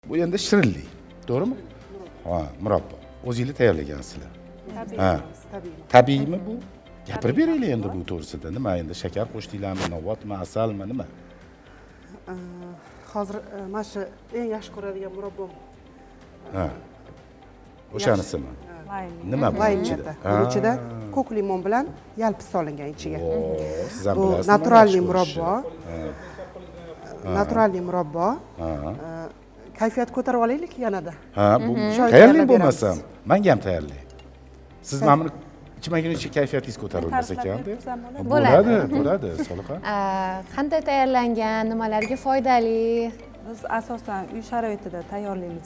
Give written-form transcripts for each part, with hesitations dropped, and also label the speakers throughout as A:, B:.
A: Bu endi shirinlik, to'g'rimi? Ha, murabbo. O'zinglar tayyorlagansizlar. Ha.
B: Tabiiy.
A: Tabiiymi bu? Gapirib beringlar endi bu to'g'risida. Nima endi, shakar qo'shdinglarmi, novvotmi, asalmi, nima?
B: Hozir mana shu eng yaxshi ko'radigan murabbom.
A: Ha. O'shanisimi?
C: Laym.
A: Nima bu
B: Laym
A: ichida?
B: edi. Buni ichida ko'k limon bilan yalpiz solingan ichiga.
A: Oo, siz ham
B: Bu
A: bilasizmi, mana
B: натуральный
A: yaxshi
B: murabbo. Натуральный murabbo. Kayfiyat ko'tarib olaylik yanada.
A: Ha, bu
B: Choy
A: tayyorlang
B: tayyorlab
A: bo'lmasam.
B: beramiz.
A: Manga ham tayyorlang. Siz mana buni ichmaguncha kayfiyatingiz ko'tarilmas
C: Ta'riflab
A: ekanda.
C: berib tursam bo'ladimi?
A: Bo'ladi, bo'ladi, Soliha.
D: Qanday tayyorlangan, nimalarga foydali?
C: Biz asosan uy sharoitida tayyorlaymiz.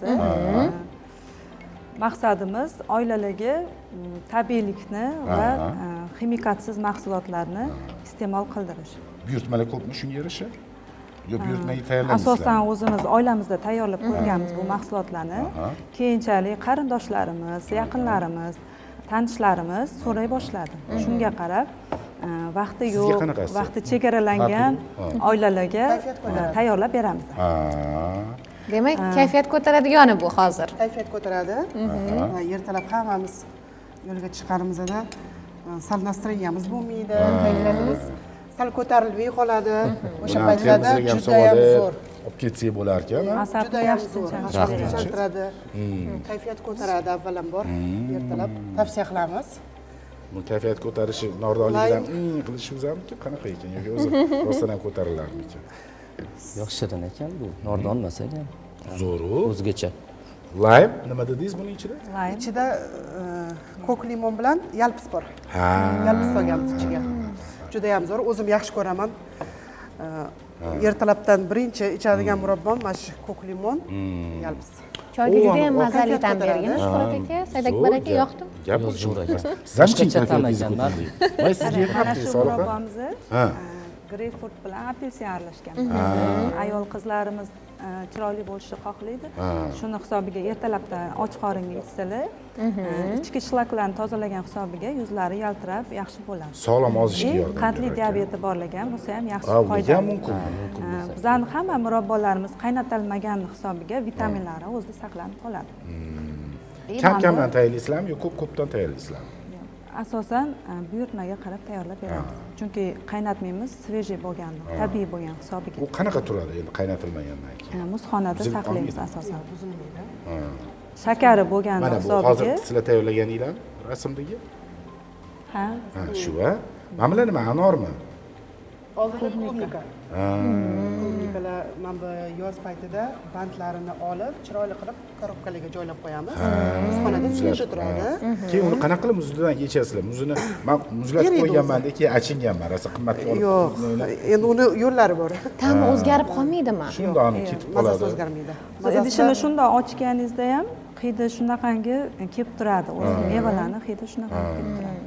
C: Maqsadimiz oilalarga tabiiylikni va ximikatsiz mahsulotlarni iste'mol qildirish.
A: Buyurtmalar ko'pmi shunga yarasha? Yo buyurtmaga tayyorlamaysizlar?
C: Asosan o'zimiz oilamizda tayyorlab qo'yganmiz bu mahsulotlarni. Keyinchalik qarindoshlarimiz, yaqinlarimiz, tanishlarimiz so'ray boshladi. Shunga qarab vaqti
A: Sizga
C: yo'q,
A: qanaqasi?
C: Vaqti chegaralangan
A: Farqi yo'q.
C: Oilalarga
B: Kayfiyat ko'taradi.
C: Tayyorlab beramiz.
A: Ha.
D: Demak, kayfiyat ko'taradigani bu hozir.
B: Kayfiyat ko'taradi. Va ertalab hammamiz yo'lga chiqqanimizda sal настроения miz bo'lmaydi, kayfiyatimiz sal ko'tarilmay qoladi. O'sha
A: Buni ham
B: paytlarda
A: termizga ham
B: judayam
A: solib
B: zo'r.
A: olib ketsak bo'lar ekan, ha?
C: Asabni
B: Judayam
C: yaxshi
B: zo'r.
C: tinchantiradi.
B: Asabni tinchantiradi. Kayfiyat ko'taradi avvalambor. Ertalab tavsiya qilamiz.
A: Bu kayfiyat ko'tarishi nordonlikdan qilishi o'zamikin, qanaqa ekan yoki o'zi rostdan ham ko'tarilarmikan?
E: Yo'q, shirin ekan bu. Nordon emas ekan.
A: Zo'ru.
E: O'zgacha.
A: Laym nima dedingiz buning ichida?
C: Laym.
B: Ichida ko'k limon bilan yalpiz bor.
A: Ha.
B: Yalpiz solganmiz ichiga. Judayam zo'r. O'zim yaxshi ko'raman. Ertalabdan birinchi ichadigan murabbom mana shu ko'k limon, yalpiz.
D: Choyga
A: O,
D: juda ham
A: o,
D: mazali
B: kayfiyat
D: ta'm
B: ko'taradi.
D: bergan. Shuhrat aka, Saidakbar
A: Zo'r
D: aka,
A: gap.
D: yoqdimi?
A: Gap
E: Yo'q, zo'r ekan.
A: Siz ham iching,
E: Boshqacha ta'm
A: kayfiyatingiz
E: ekan, man-
A: ko'tarildi. Voy, sizga
C: Mana
A: yetmabdi,
C: shu
A: Soliha.
C: murabbomizni
A: Ha.
C: greypfrut bilan apelsin aralashgan. Ayol qizlarimiz chiroyli bo'lishni xohlaydi. Shuni hisobiga ertalabdan och qoringa ichsalar, ichki shlaklarni tozalagan hisobiga yuzlari yaltirab yaxshi bo'ladi.
A: Sog'lom ozishga
C: И
A: yordam
C: qandli
A: berar ekan.
C: diabeti borlarga bo'lsa ham yaxshi,
A: Ha, ularga ham
C: foydali.
A: mumkin, mumkin bo'lsa.
C: Bizani hamma murabbolarimiz qaynatilmagan hisobiga vitaminlari o'zida saqlanib qoladi.
A: Kam kamdan tayyorlaysizlarmi yo ko'p ko'pdan tayyorlaysizlarmi?
C: Asosan buyurtmaga qarab tayyorlab beramiz, chunki qaynatmaymiz, свежий bo'lgan, tabiiy bo'lgan hisobiga.
A: U qanaqa turadi endi qaynatilmagandan keyin?
C: Muzxonada
A: Buzilib
C: saqlaymiz
A: qolmaydimi?
C: asosan. Shakari bo'lgan
A: Mana bu hozir
C: hisobiga.
A: Sizlar tayyorlaganinglar rasmdagi?
C: Ha.
A: Ha, shu a. Mana bular nima, anormi?
B: Oldin клубника. Клубника lar mana bu yoz paytida bantlarini olib, chiroyli qilib коробка larga joylab qo'yamiz. Muzxonada свежий turadi.
A: Keyin uni qanaqa qilib muzidan yechasizlar? Muzini man muzlatib
B: Eriydi
A: qo'yganman-da, keyin achinganman. Rosa qimmatga olib.
B: Yo'q, endi uni yo'llari bor.
D: Ta'mi o'zgarib qolmaydimi?
A: Shundoq ketib
B: Mazasi
A: qoladi.
B: o'zgarmaydi.
C: Idishini shundoq ochganingizda ham hidi shunaqangi kelib turadi, o'zi mevalarni hidi shunaqangi kelib turadi.